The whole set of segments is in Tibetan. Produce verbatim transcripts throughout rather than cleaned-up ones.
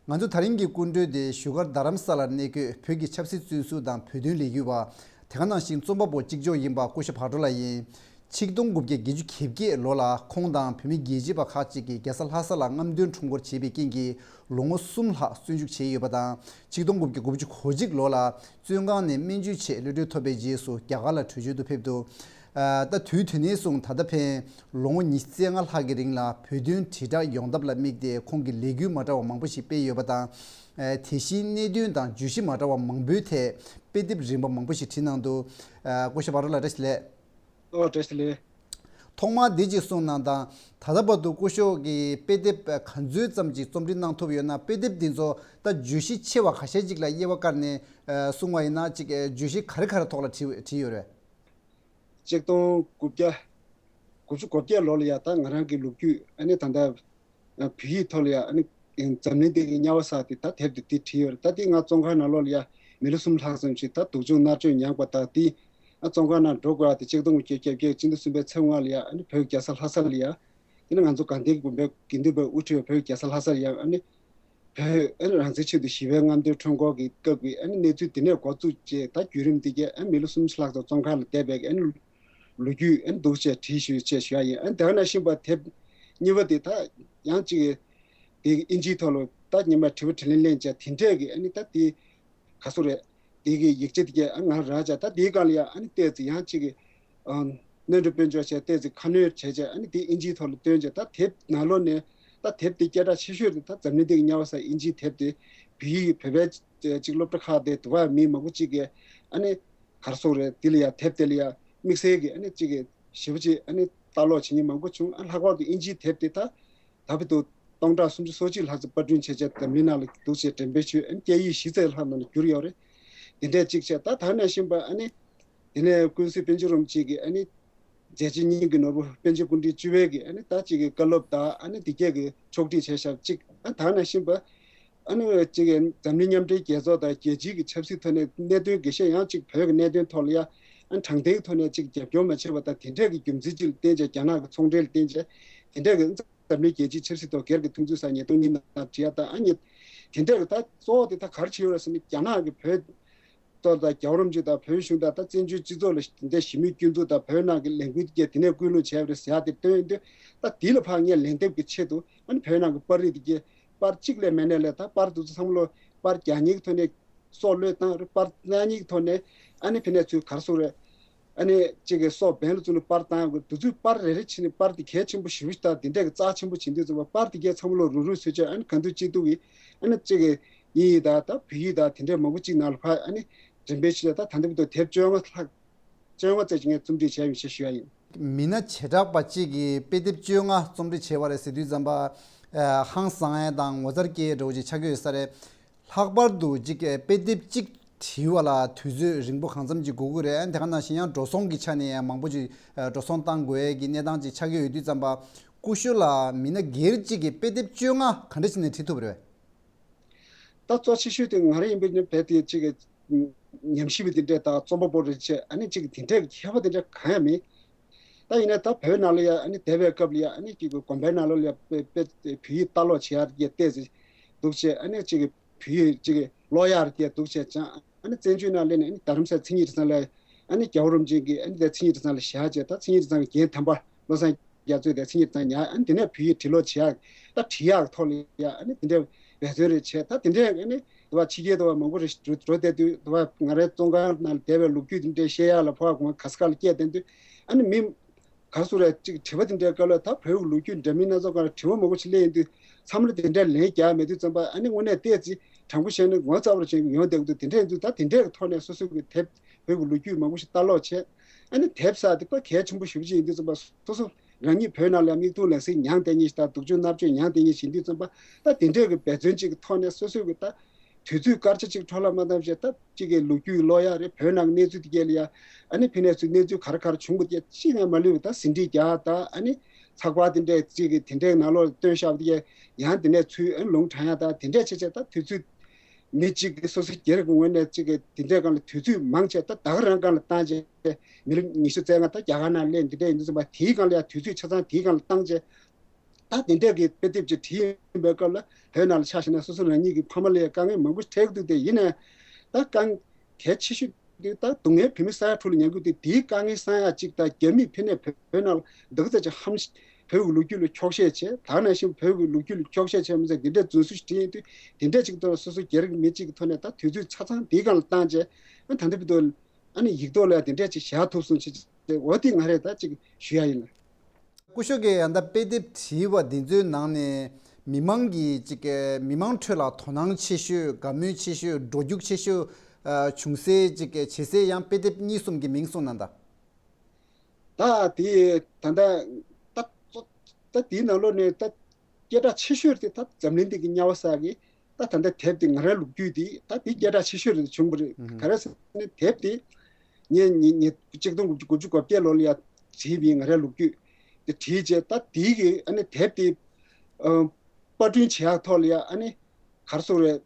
ང་ཚོ་དེ་རིང་གི་སྐུ་མགྲོན་དེ་བཞུགས་སྒར་རྡ་རམ་ས་ལར་གནས་འཁོད་བོད་ཀྱི་ཆབ་སྲིད་བཙོན་ཟུར་དང་བོད་དོན་ལས་འགུལ་བ། དེ་ག་ནང་བཞིན་རྩོམ་པ་པོ་གཅིག་ལྕོགས་ཡིན་པ་སྐུ་ཞབས་བག་གྲོ་ལགས་ཡིན། ཆིག་སྟོང་དགུ་བརྒྱ་བརྒྱད་ཅུ་གྱ་བརྒྱད་ལོ་ལ་ཁོང་དང་བོད་མི་རྒྱལ་གཅེས་པ་ཁག་ཅིག་གིས་རྒྱལ་ས་ལྷ་ས་ལ་རྔམ་སྟོན་ཁྲོམ་སྐོར་བྱས་པའི་རྐྱེན་གྱིས་ལོ་ངོ་གསུམ་ལྷག་བཙོན་འཇུག་བྱས་ཡོད་པ་དང་། ཆིག་སྟོང་དགུ་བརྒྱ་དགུ་བཅུ་གོ་གཅིག་ལོ་ལ་བཙོན་ཁང་ནས་སྨན་བཅོས་ཆེད་གློད་གྲོལ་ཐོབ་པའི་རྗེས་སུ་རྒྱ་གར་ལ་བྲོས་བྱོལ་དུ་ཕེབས་འདུག་ཨ། ད་དུས་དེ་ནས་བཟུང་ད་ལྟ་ཕན་ལོ་ངོ་ཉི་ཤུ་རྩ་ལྔ་ལྷག་གི་རིང་ལ་བོད་དོན་དྲིལ་བསྒྲགས་ཡོང་ཐབས་ལ་དམིགས་ཏེ་ཁོང་གིས་ལས་འགུལ་མ་འདྲ་བ་མང་པོ་ཞིག་སྤེལ་ཡོད་པ་དང་། ཨ། དེ་བཞིན་གནད་དོན་དང་བརྗོད་གཞི་མ་འདྲ་བ་མང་པོའི་ཐད་དཔེ་དེབ་རིམ་པ་མང་པོ་ཞིག་བྲིས་གནང་འདུག་ཨ། སྐུ་ཞབས་བག་གྲོ་ལགས་བཀྲ་ཤིས་བདེ་ལེགས། ཨོ། བཀྲ་ཤིས་བདེ་ལེགས། ཐོག་མར་འདི་ཅིག་གསུངས་གནང་དང་། ད་ལྟ་བར་དུ་སྐུ་ཞབས་ཀྱིས་དཔེ་དེབ་ག་ཚོད་ཙམ་ཅིག་རྩོམ་སྒྲིག་གནང་ཐུབ་ཡོད་ན། དཔེ་དེབ་འདི་ཚོ་ད་བརྗོད་གཞི་ཆེ་བ་ཁ་ཤས་ཅིག་ལ་དབྱེ་བ་བཀར་ནས་གསུངས་པ་ཡིན་ན་ཅིག་བརྗོད་གཞི་ག་རེ་ག་རེ་ཐོག་ལ་བྲིས་བྲིས་ཡོད་རེད། ཆིག་སྟོང་དགུ་བརྒྱ་དགུ་བཅུ་གོ་བརྒྱད་ལོ་ལ་ཡ་ད་ང་རང་གི་ལོ་རྒྱུས་ཨ་ནི་ད་ལྟ་བོད་ཡིག་ཐོག་ལ་ཡ་ཨ་ནི་འཛམ་གླིང་འདི་གི་དམྱལ་བ་ཟེར་དེ་ད་དེབ་དེ་དེ་བྲིས་ཡོད་རེད། ད་དེ་ང་བཙོན་ཁང་ནང་ལོགས་ལ་ཡ་མི་ལོ་གསུམ་ལྷག་ཙམ་ཞིག་ད་སྡུག་སྦྱོང་མནར་གཅོད་མྱངས་པ་དང་དེ་ཨ་བཙོན་ཁང་ནང་འགྲོ་དགོས་ཡ་དེ་ཆིག་སྟོང་དགུ་བརྒྱ་བརྒྱད་ཅུ་གྱ་བརྒྱད་སྤྱི་ཟླ་གསུམ་པའི་ཚེས་ལྔ་ལ་ཡ་ཨ་ནི་བོད་རྒྱལ་ས་ལྷ་ས་ལ་ཡ། དེ་ནི་ང་ཚོ་དགའ་ལྡན་དགོན་པའི་དགེ་འདུན་པའི་དབུ་ཁྲིད་བོད་རྒྱལ་ས་ལྷ་སར་ཡང་ཨ་ནི་བོད་ཨ་ནི་རང་བཙན་ཆེད་དུ་ཞི་བའི་རྔམ་སྟོན་ཁྲོམ་སྐོར་གྱི་སྐབས་ཀྱི་ཨ་ནི་གནས་ཚུལ་འདི་ནས་འགོ་བཙུགས་བྱས་ད་བརྒྱུད་རིམ་འདི་གའི་ཨ་ནི་མི་ལོ་སུམ་ཅུ་ལྷག་ཙམ་བཙོན་ཁང་ལ་བསྡད་པའི་ཨ་ནི་ལོ་རྒྱུས་ཨ་ནི་འདུག་བྱས་བྲིས་ཞུས་བྱས་ཞུ་ཡ་ཡིན། ཨ་ནི་དེ་ག་ནང་བཞིན་པ་དེབ་གཉིས་པ་དེ་ད་ཡང་གཅིག་གི་དེ་ཨིན་ཇིའི་ཐོག་ལ་ད་སྔོན་མ་དྲི་བ་དྲིས་ལན་ལེན་བྱས་དེ་འདྲས་ཀྱི་ཨ་ནི་ད་དེ། ག་སུ་རེད། དེ་གི་ཡིག་ཆ་དེ་གས་ཨ་ང་རག་བྱས་ད་དེའི་སྒང་ལ་ཡ་ཨ་ནི་ཏོག་ཙམ་ཡང་གཅིག་གི་ཨ་གནོན་སྒྲུབ་དཔལ་འབྱོར་བྱས་ཏོག་ཙམ་ཁ་སྣོན་བྱས་བྱས་ཨ་ནི་དེ་ཨིན་ཇིའི་ཐོག་ལ་བཏོན་བྱས་ད་དེབ་ནང་ལོགས་ནས་ད་དེབ་དེ་སྐད་གྲགས་ཆེ་ཤོས་དེ་ད་འཛམ་གླིང་འདི་གི་དམྱལ་བ་ཟེར་ཨིན་ཇིའི་དེབ་དེ་བོད་ཡིག་བོད་པའི་གཅིག་སློབ་གྲྭ་ཁག་དེ་དུ་བ་མི་མང་པོ་གཅིག་གིས་ཨ་ནི་ག་རེ་ཟེར་རེད། དེ་ལ་ཡ་དེབ་དེ་ལ་ཡ་དམིགས་བསལ་གྱི་ཨ་ནི་གཅིག་གི་ཞེ་པོ་ཅིག་ཨ་ནི་ལྟ་ཀློག་བྱེད་མཁན་མང་པོ་བྱུང་། ཨ་ལྷག་པར་དུ་ཨིན་ཇིའི་དེབ་དེ་ད། ད་བར་དུ་སྟོང་ཕྲག་སུམ་ཅུ་སོ་གཅིག་ལྷག་ཙམ་པར་སྐྲུན་བྱས་བྱས་འཛམ་གླིང་ནང་ལ་འདུག་བྱས་འགྲེམས་སྤེལ་ཞུས། ཨ་ནི་སྐད་ཡིག་བཞི་ཙམ་ལྷག་ནང་ལ་བསྒྱུར་ཡོད་རེད། དེ་འདྲས་གཅིག་བྱས་ད་ད་ནང་བཞིན་པ་ཨ་ནི་དེ་ནས་ཀུན་གཟིགས་པཎ་ཆེན་རིན་པོ་ཆེ་གིས་ཨ་ནི་མཛད་རྗེས་སྙིང་གི་ནོར་བུ་པཎ་ཆེན་སྐུ་ཕྲེང་བཅུ་པའི་གི་ཨ་ནི་ད་གཅིག་གི་བཀའ་སློབ་དང་ཨ་ནི་དེ་གས་གི་ཕྱོགས་སྒྲིག་བྱས་བཞག་གཅིག་ཨ་ད་ནང་བཞིན་པ་ཨ་ནི་གཅིག་གི་འཛམ་གླིང་མཉམ་འབྲེལ་རྒྱལ་ཚོགས་དང་རྒྱལ་སྤྱིའི་གི་ཆབ་སྲིད་ཐོག་ནས་གནད་དོན་འགའ་ཤས་ཡང་གཅིག་བོད་ཀྱི་གནད་དོན་ཐོག་ལ་ཡ་ཨ་ནི་དྲང་བདེན་གི་ཐོག་ནས་གཅིག་རྒྱབ་སྐྱོར་མ་བྱས་པ་དང་དེ་འདྲས་གི་རྒྱུ་མཚན་གཅིག་ལ་བརྟེན་བྱས་རྒྱ་ནག་གི་ཚོང་འབྲེལ་ལ་བརྟེན་བྱས་དེ་འདྲས་གི་འཛམ་གླིང་རྒྱལ་སྤྱིའི་ཆབ་སྲིད་ཐོག་སྒེར་གྱི་མཐུན་ཚོགས་སམ་ཉིས་སྟོང་ཉི་ཤུ་ནང་བྲིས་ཡ་དང་ཨ་ནི་དེ་འདྲ་གི་ད་གཙོ་བོ་དེ་ད་ག་རེ་བྱས་ཡོད་རེད་ཟེར་ན་རྒྱ་ནག་གི་བོད་ཐོག་དང་རྒྱལ་བ་རིན་པོ་ཆེ་དང་བོད་གཞུང་དང་ད་བཙན་བྱོལ་སྤྱི་ཚོགས་ལ་དེ་འདྲ་ཞི་མོལ་སྐྱོན་འཛུགས་དང་བོད་ནང་གི་ལས་འགུལ་དེ་གས་དེ་ནས་སྐུལ་སློང་བྱས་པ་རེད་ཟེར་ཡ་དེ་བཏོན་ཡོང་དུས་ད་དེ་ལ་ཕར་ངས་ལན་འདེབས་ཀྱི་ཆེད་དུ་ཨ་ནི་བོད་ནང་གི་པར་རིས་དེ་གས་པར་གཅིག་ལས་མེད་ནས་ལས་ད་པར་དེ་ཚོ་ཚང་མ་ལོ་པར་རྒྱག་མཁན་གྱི་ཐོག་ནས། སྲོག་བློས་བཏང་རེད། པར་བཏང་མཁན་གྱི་ཐོག་ནས་ཨ་ནི་ཕི་ནས་ཚུར་ག་རེ་ཟེར་རེད། ཨ་ནི་གཅིག་གི་སྲོག་འབེན་ལ་བཙུགས་ནས་པར་བཏང་དགོས། དུས་ཚོད་པར་རེ་རེ་བྱས་ནས་པར་དེ་གལ་ཆེན་པོ་ཞེ་པོ་ཞིག་དང་དེ་འདྲས་ཀྱི་རྩ་ཆེན་པོ་བྱེད་དུས་ཙམ་པ་པར་དེ་གས་ཚང་མ་ལོ་རུག་རུག་བཟོས་བྱས་ཨ་ནི་ག་འདུག་ཅི་འདུག་གི་ཨ་ནི་གཅིག་གི་དབྱིན་ཡིག་དང་ད་བོད་ཡིག་དང་དེ་འདྲས་མང་པོ་གཅིག་ནང་ལ་ཕར་ཨ་ནི་འགྲེམས་སྤེལ་བྱས་ད་ད་ལྟ་བར་དུ་དེབ་བཅོ་ལྔ་ལྷག་བཅོ་ལྔ་ཙམ་ཞིག་ངས་རྩོམ་སྒྲིག་བྱས་ཡོད་ཅེས་ཞུ་ཡ་ཡིན། མི་སྣ་བྱེ་བྲག་པ་གཅིག་གིས་དཔེ་དེབ་བཅོ་ལྔ་རྩོམ་སྒྲིག་བྱས་པ་རེད་ཟེར་དུས་ཙམ་པ། ཨ། ཧང་སང་ཡ་དང་ངོ་མཚར་སྐྱེ་ཡ་འདྲ་བོ་ཅིག་ཆགས་ཀྱི་ཡོད་ས་རེད། ལྷག་པར་དུ་གཅིག་དཔེ་དེབ་གཅིག་བྲིས་པ་ལ་དུས་ཚོད་རིང་པོ་གང་འཚམ་ཅིག་དགོས་ཀྱི་རེད། དེ་ག་ནང་བཞིན་ཡང་འགྲོ་སོང་གི་ཆ་ནས་ཡང་མང་པོ་ཅིག་ཨ། འགྲོ་སོང་བཏང་དགོས་ཡ་གི་གནས་སྟངས་ཅིག་ཆགས་ཀྱི་ཡོད་དུས་ཙམ་པ། སྐུ་ཞབས་ལགས་མི་སྣ་སྒེར་གཅིག་གིས་དཔེ་དེབ་བཅོ་ལྔ་ག་འདྲ་བྱས་ནས་བྲིས་ཐུབ་པ་རེད། ད་གཙོ་ཆེ་ཤོས་དེ་ང་རང་ཡིན་པའི་ནི་བོད་དེ་གཅིག་གི་ཉམས་ཞིབ་པ་དེ་འདྲས་དང་རྩོམ་པ་པོ་རེད་བྱས་ཨ་ནི་གཅིག་གི་དེ་འདྲས་ཀྱི་མཁས་པ་དེ་འདྲས་གང་ཡང་མེད། ད་ཡིན་ན་ད་བོད་ནང་ལ་ཡ་ཨ་ནི་འདས་པའི་སྐབས་ལ་ཡ་ཨ་ནི་གཅིག་གི་དགོན་པའི་ནང་ལོགས་ལ་ཡ་དཔེ་དཔེ་བོད་ཡིག་ལྟ་ཀློག་བྱེད་ཡ་དེ་ཏོག་ཙམ་འདུག་བྱས་ཨ་ནི་གཅིག་གི་བོད་ཡིག་གཅིག་གི་ཀློག་ཡ་དེ་འདུག་བྱས་ཀྱང་ཨ་ནི་བཙན་བྱོལ་ནང་སླེབས་ནས་ཨ་ནི་རྡ་རམ་ས་མཚན་ཉིད་གྲྭ་ཚང་ལ་ཨ་ནི་རྒྱལ་བ་རིན་པོ་ཆེ་གིས་ཨ་ནི་དེ་མཚན་ཉིད་གྲྭ་ཚང་ལ་བཞག་བྱས་ད་མཚན་ཉིད་གྲྭ་ཚང་གི་རྒན་དམ་པ་བློ་བཟང་རྒྱ་མཚོས་དེ་མཚན་ཉིད་དང་ཉར་ཨ་ནི་དེ་ནས་བོད་ཡིག་འབྲི་ཀློག་བྱེད་ཡག་ད་འབྲི་ཡག་ཐོག་ལ་ཡ་ཨ་ནི་དེ་འདྲའི་འབད་བརྩོན་རེ་བྱས། ད་དེ་འདྲའི་ཨ་ནི་དུ་བ་ཕྱི་རྒྱལ་དུ་བ་མང་པོ་རེ་འགྲོ་འགྲོ་བསྡད་དུས་དུ་བ་ང་རའི་བཙོན་ཁང་ནང་ལ་བསྡད་པའི་ལོ་རྒྱུས་དེ་འདྲའི་བཤད་ཡག་ལ་ཕོ་བ་གོང་ག་ས་ག་ལ་སྐྱེལ་བསྡད་དུས་ཨ་ནི་མི་ག་སུ་རེ་གཅིག་དྲི་བ་དེ་འདྲའི་སྐབས་ལ་ད་བོད་ཀྱི་ལོ་རྒྱུས་འདྲ་མིན་སྣ་ཚོགས་སྒང་ལ་དྲི་བ་མང་པོ་ཞིག་སླེབས་ཡོང་དུས་ཚང་མ་ལ་དེ་འདྲའི་ལན་རྒྱག་མེད་དུས་ཙམ་པ་ཨ་ནི་དངོས་གནས་ཏོག་ཙམ་དྲང་པོ་བཤད་ན་ངོ་ཚ་བོ་ཅན་ཡོང་བསྡད་ཀྱི་འདུག་དེ་འདྲ་ཡིན་དུས་ད་དེ་འདྲའི་ཐོག་ནས་སོ་སོ་གི་དེབ་བོད་ཀྱི་ལོ་རྒྱུས་མང་པོ་ཞིག་ལྟ་ཀློག་བྱས། ཨ་ནི་དེབ་ཟེར་དེ་དཔེ་གལ་ཆེན་པོ་ཞེ་པོ་ཅིག་ཡིན་དུས་ཙམ་པ་སོ་སོ་རང་ཉིད་བོད་ནང་ལ་མིག་མཐོང་ལག་ཟིན་མྱངས་བསྡད་མཁན་ཞིག་དང་སྡུག་སྦྱོང་མནར་གཅོད་མྱངས་བསྡད་མཁན་ཞིག་ཡིན་དུས་ཙམ་པ་ད་དེ་འདྲའི་གི་འབད་བརྩོན་ཅིག་གི་ཐོག་ནས་སོ་སོའི་གི་ད་དུས་ཚོད་སྐར་ཆ་གཅིག་འཕྲོ་བརླག་མ་བཏང་བྱས་ད་གཅིག་གི་ལོ་རྒྱུས་ཀློག་ཡག་རེད། བོད་ནང་གི་གནས་ཚུལ་དེ་གས་ལ་ཡ་ཨ་ནི་ཕི་ནས་ཚུར་གནས་ཚུལ་ག་རེ་ག་རེ་བྱུང་བ་དེ་གཅིག་ནས་མ་ལུས་པ་ད་ཟིན་བྲིས་རྒྱག་ད་ཨ་ནི་ཚགས་པར་དེ་འདྲའི་གཅིག་གི་དེ་འདྲའི་ནང་ལོགས་ལ་བཏོན་བཞག་པ་དེ་གས་ཡང་དེ་ནས་ཚུར་ཨ་ནི་ལུང་དྲངས་ཡག་ད་དེ་འདྲས་བྱས་བྱས་ད་དུས་ཚོད། མི་གཅིག་གིས་སོ་སོ་སྒེར་གྱི་ངོས་ནས་གཅིག་གིས་དེ་འདྲའི་སྒང་ལ་དུས་ཚོད་མང་ཆེ་ད་ད་ག་རང་སྒང་ལ་བཏང་རྗེས་མི་ལོ་ཉི་ཤུ་རྩ་ལྔ་ད་རྒྱ་གར་ནང་སླེབས་འདི་འདྲ་ཡིན་དུས་ཙམ་པ་དེའི་སྒང་ལ་ཡང་དུས་ཚོད་ཆ་ཚང་དེའི་སྒང་ལ་བཏང་རྗེས་ ད་དེ་འདྲས་ཀྱི་དཔེ་དེབ་ཅིག་བྲིས་ཡིན་པའི་སྐབས་ལ་བོད་ནང་ལ་ཆ་བཞག་ན་སོ་སོ་རང་ཉིད་ཀྱི་ཕ་མ་ལ་ཡང་དཀའ་ངལ་མང་པོ་འཕྲད་ཀྱི་འདུག་དེ་ཡིན་ནའི་ད་དཀའ་གལ་ཆེ་ཤོས་དེ་ད་སྡུག་བསྔལ་བོད་མི་ས་ཡ་དྲུག་ལ་མྱོང་གི་འདུག་དེའི་དཀའ་ངལ་སེལ་ཡག་ཅིག་དང་རྒྱ་མིས་ཕ་ནས་བོད་ནང་ལ་འདུག་ཙམ་ཅིག་ཧམ་བོད་ཀྱི་ལོ་རྒྱུས་ལ་འཁྱོག་བཤད་བྱས། ད་ནང་བཞིན་བོད་ཀྱི་ལོ་རྒྱུས་ལ་འཁྱོག་བཤད་བྱས་མི་ཚད་དེ་འདྲས་རྫུན་བཟོ་ཞིག་བྲིས་ཡིན་དུས་དེ་འདྲས་ཅིག་ཐོག་ལ་སོ་སོ་སྒེར་གྱི་མི་གཅིག་གི་ཐོག་ནས་ད་དུས་ཚོད་ཆ་ཚང་དེའི་སྒང་ལ་བཏང་བྱས་ཨ་ད་ལྟ་བར་དུ། ཨ་ནི་ཡིག་ཐོག་ལ་དེ་འདྲས་ཅིག་བཞག་ཐུབ་སོང་ཅིག་ཅིག་འོ་དེ་ང་རས་ད་ཅིག་ཞུ་ཡ་ཡིན་ལ། སྐུ་ཞབས་ཀྱིས་ཡང་ད་དཔེ་དེབ་བྲིས་པ་འདི་ཚོའི་ནང་ནས་མི་མང་གི་ཅིག་མི་མང་ཁྲོད་ལ་དོ་སྣང་ཆེ་ཤོས་དགའ་མོས་ཆེ་ཤོས་འགྲོ་རྒྱུགས་ཆེ་ཤོས་བྱུང་སའི་ཅིག་བྱེད་སའི་ཡང་དཔེ་དེབ་གཉིས་གསུམ་གྱི་མིང་གསུངས་གནང་དང་། ད་དེ་ད་ད་ད་ད་དེའི་ནང་ལོགས་ནས་ད་སྐད་གྲགས་ཆེ་ཤོས་དེ་ད་འཛམ་གླིང་འདི་གི་དམྱལ་བ་ཟེར་གི་ད་ད་ལྟ་དེབ་དེ་ང་རའི་ལོ་རྒྱུས་དེ་ད་དེ་སྐད་གྲགས་ཆེ་ཤོས་རེད་བྱུང་བ་རེད། ཨུ་ཧུམ། ག་རེ་ཟེར་ན་དེབ་དེ་ངས་ཉིས་ཉིས་གཅིག་སྟོང་དགུ་བརྒྱ་དགུ་བཅུ་གོ་བརྒྱད་ལོ་ལ་ཡ་བྲིས་པའི་ང་རའི་ལོ་རྒྱུས་དེ་བྲིས་རྗེས་ད་དེའི་གི་ཨ་ནི་དེབ་དེ་ཨ་པར་སྐྲུན་བྱེད་ཡག་ཐོག་ལ་ཡ་ཨ་ནི་ག་རེ་ཟེར་རེད།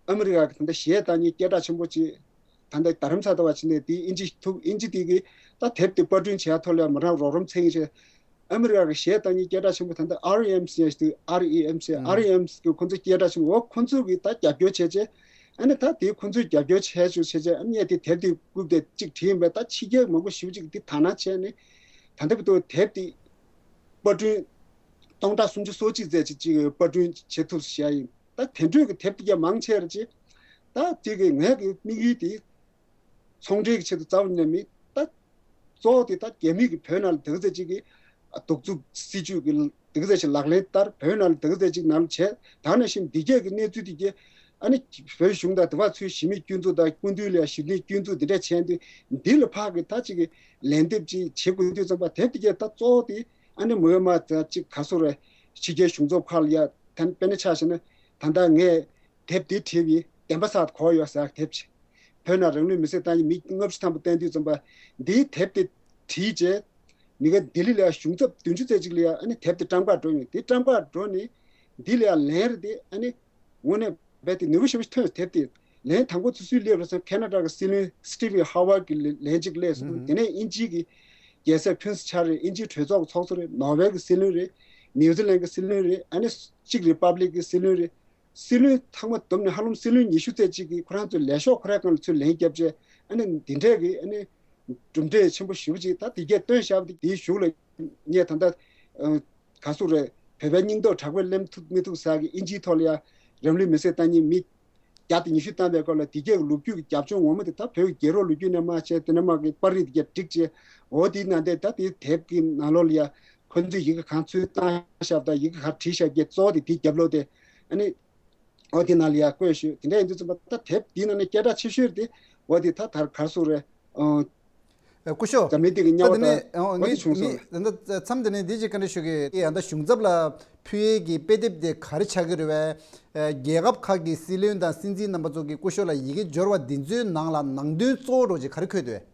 ཨ་མི་རི་ཀ་གི་ད་ལྟ་གཞས་བཏང་མཁན་སྐད་གྲགས་ཆེན་པོ་ཅིག་ད་ལྟ་རྡ་རམ་ས་ལ་བ་ཕྱིན་ནས་དེའི་ཨིན་ཇི་ཐུག་ཨིན་ཇི་དེ་གི་ད་དེབ་དེ་པར་སྐྲུན་བྱེད་ཡག་ཐོག་ལ་ཡ་མོ་རང་རོགས་རམ་འཚོལ་མཁན་ཞིག་ཨ་མི་རི་ཀ་གི་གཞས་བཏང་མཁན་སྐད་གྲགས་ཆེན་པོ་ད་ལྟ་ཨར་ཨི་ཨེམ་ཟེར་ཡ་ཞིག་འདུག་ཨར་ཨི་ཨེམ་ཟེར་ཨར་ཨི་ཨེམ་ཟེར་ཁོང་ཚོ་སྐད་གྲགས་ཆེན་པོ་འོ་ཁོང་ཚོ་གིས་ད་རྒྱབ་སྐྱོར་བྱས་རྗེས་ཨ་ནི་ད་དེ་ཁོང་ཚོས་རྒྱབ་སྐྱོར་བྱས་བྱུང་བྱས་རྗེས་ཨ་ནི་ངས་དེ་དེབ་དེ་རྐུབ་དེ་གཅིག་བྲིས་ཡིན་པས་ད་ཕྱི་རྒྱལ་མང་པོ་ཞེ་པོ་ཅིག་གིས་དེ་དག་སྣང་བྱས་ནས་ད་ལྟ་བར་དུ་དེབ་དེ་པར་སྐྲུན་སྟོང་ཕྲག་སུམ་ཅུ་སོ་གཅིག་ཙམ་ཅིག་ཅིག་པར་སྐྲུན་བྱེད་ཐུབ་བྱས་ཡིན། ད་དེ་འདྲ་གི་དེབ་དེ་ག་མང་ཆེ་རེད་ཅེ། ད་དེ་གི་ངས་གི་དམིགས་ཡུལ་དེ་ཚོང་འབྲེལ་གྱི་ཆེད་དུ་རྩ་བ་ཉིད་ནས་མིན། ད་གཙོ་བོ་དེ་ད་རྒྱ་མི་གི་བོད་ནང་ལ་དེ་ག་ཚད་ཅིག་གི་གདུག་རྩུབ་སྲིད་བྱུས་ཀྱི་དེ་ག་ཚད་ཅིག་ལག་ལེན་བསྟར། བོད་ནང་ལ་དེ་ག་ཚད་ཅིག་ནང་ལ་བྱས། ད་ནང་བཞིན་འདི་གས་ཀྱི་གནས་ཚུལ་དེ་གས་ཨ་ནི་བོད་གཞུང་དང་དེ་བ་ཚོའི་གཞི་མེད་སྐྱོན་འཛུགས་དང་སྐུ་མདུན་ལ་ཡང་གཞི་མེད་སྐྱོན་འཛུགས་འདི་འདྲ་བྱས་དུས་འདི་ལ་ཕར་གི་ད་ཅིག་གི་ལན་འདེབས་ཅིག་བྱེད་དགོས་དུས་ཙམ་པ་དེབ་དེ་གས་ད་གཙོ་བོ་དེ་ཨ་ནི་མོའི་མ་ད་ཅིག་ག་སོ་རེ་ཕྱི་རྒྱལ་གཞུང་ཚབ་ཁག་ལ་ཡ་ད་དཔེར་ན་ཆ་བཞག་ན་ད་ལྟ་ངས་དེབ་འདི་བྲིས་པའི་བདེན་པ་གསར་གོ་ཡོད་ཟེར་དེབ་ཅིག་བོད་ནང་རང་ལུས་མེར་སྲེག་བཏང་མཁན་མི་ལྔ་བཅུ་ཐམ་པ་བསྟན་དུས་ཙམ་པ་འདིའི་དེབ་དེ་བྲིས་རྗེས་མི་ག་ལྡི་ལི་ལ་ཡ་གཞུང་ཚབ་བདུན་ཅུ་ཙམ་ཅིག་ལ་ཡ་ཨ་ནི་དེབ་དེ་བཀྲམ་གར་འགྲོ་ཡོང་། དེ་བཀྲམ་གར་འགྲོ་ནས་འདི་ལ་ཡ་ལན་རེ་དེ་ཨ་ནི་དངོས་གནས་རྦད་དེ་ནུས་པ་ཞེ་པོ་ཐོན། དེབ་དེ་ལན་དང་པོ་དེ་སུས་སླེབས་རེད་ཟེར་ན་ཁེ་ན་ཌ་གི་སྲིད་བློན་སི་ཊི་ཕན་ཧ་ཝར་གི་ལན་ཅིག་སླེབས་སོང་། དེ་ནས་དབྱིན་ཇི་གི་རྒྱལ་སྲས་ཕུན་སི་ཆར་རེད། དབྱིན་ཇིའི་གྲོས་ཚོགས་ཀྱི་ཚོགས་གཙོ་རེད། ནོར་ཝེ་གི་སྲིད་བློན་རེད། ནིའུ་ཛི་ལན་གི་སྲིད་བློན་རེད། ཨ་ནི་ཅིག་རི་པབ་ལིག་གི་སྲིད་བློན་རེད། སྲིད་བློན་ཚང་མ་བསྡོམས་ནས་ཧ་ལམ་སྲིད་བློན་ཉི་ཤུ་ཙམ་ཅིག་གིས་ཁོ་རང་ཚོའི་ལས་ཤོག་ཁོ་རའི་སྒང་ལ་ཚུར་ལན་བརྒྱབ་བྱས་ཨ་ནི་འདི་འདྲས་ཀྱི་ཨ་ནི་གྲུབ་འབྲས་ཆེན་པོ་ཞེ་པོ་ཅིག་ད་དེ་གས་བཏོན་བཞག་པ་དེ་དེའི་གཞུག་ལ་ངས་ད་ལྟ་ག་ཟེར་རེད། བོད་པའི་སྙིང་སྟོབས་དྲག་པོས་གླེང་ཐུབ་མི་ཐུབ་ཟེར་གི་དབྱིན་ཇིའི་ཐོག་ལ་ཡ་རང་ལུས་མེར་སྲེག་བཏང་མཁན་མི་བརྒྱ་དང་ཉི་ཤུ་བཏང་བའི་སྐོར་ལ་དེ་གས་ཀྱི་ལོ་རྒྱུས་ཀྱི་རྒྱབ་ལྗོངས་ངོ་མ་དེ་ད་བོད་ཀྱི་རྒྱལ་རབས་ལོ་རྒྱུས་ནས་མར་བྱས་དེ་ནས་མར་གི་པར་རིས་དེ་གས་བསྒྲིགས་བྱས་འོ་དེའི་ནང་དེ་ད་དེའི་དེབ་ཀྱི་ནང་ལོགས་ལ་ཡ་ཁོ་ཚོས་ཡི་གེ་གང་ཚུར་བཏང་བཞག་དང་ཡི་གེ་ག་བྲིས་བཞག་གི་གཙོ་བོ་དེ་དེའི་རྒྱབ་ལོགས་དེ་ཨ་ནི་འོ་དེ་ནང་ལ་ཡ་བཀོད་ཞུས། དེ་འདྲ་ཡིན་དུས་ཙམ་པ་ད་དེབ་དེའི་ནང་ནས་སྐད་གྲགས་ཆེ་ཤོས་དེ་འོ་དེ་ད་དར་གར་སོང་རེད། ཨོ། ཨ་སྐུ་ཞབས། འཛམ་གླིང་སྟེང་གི་དམྱལ་བ་ད་དང་འོ་དེ་བྱུང་སོང་། ད་མཚམས་དེ་ནས་འདི་ཅིག་བཀའ་འདྲི་ཞུ་གི་ཡ། ད་གཞུང་ཚབ་ལ་ཕུལ་ཡས་ཀྱི་དཔེ་དེབ་དེ་ག་རེ་ཆགས་ཀྱི་རེད་བས། རྒྱལ་ཁབ་ཁག་གི་སྲིད་བློན་དང་སྲིད་འཛིན་རྣམ་པ་ཚོ་གིས་སྐུ་ཞབས་ལ་ཡི་གེ་འབྱོར་བ་འདི་ཚོའི་ནང་ལ་ནང་དོན་གཙོ་བོ་འདྲ་ཅིག་ག་རེ་འཁོད་འདུག་བས།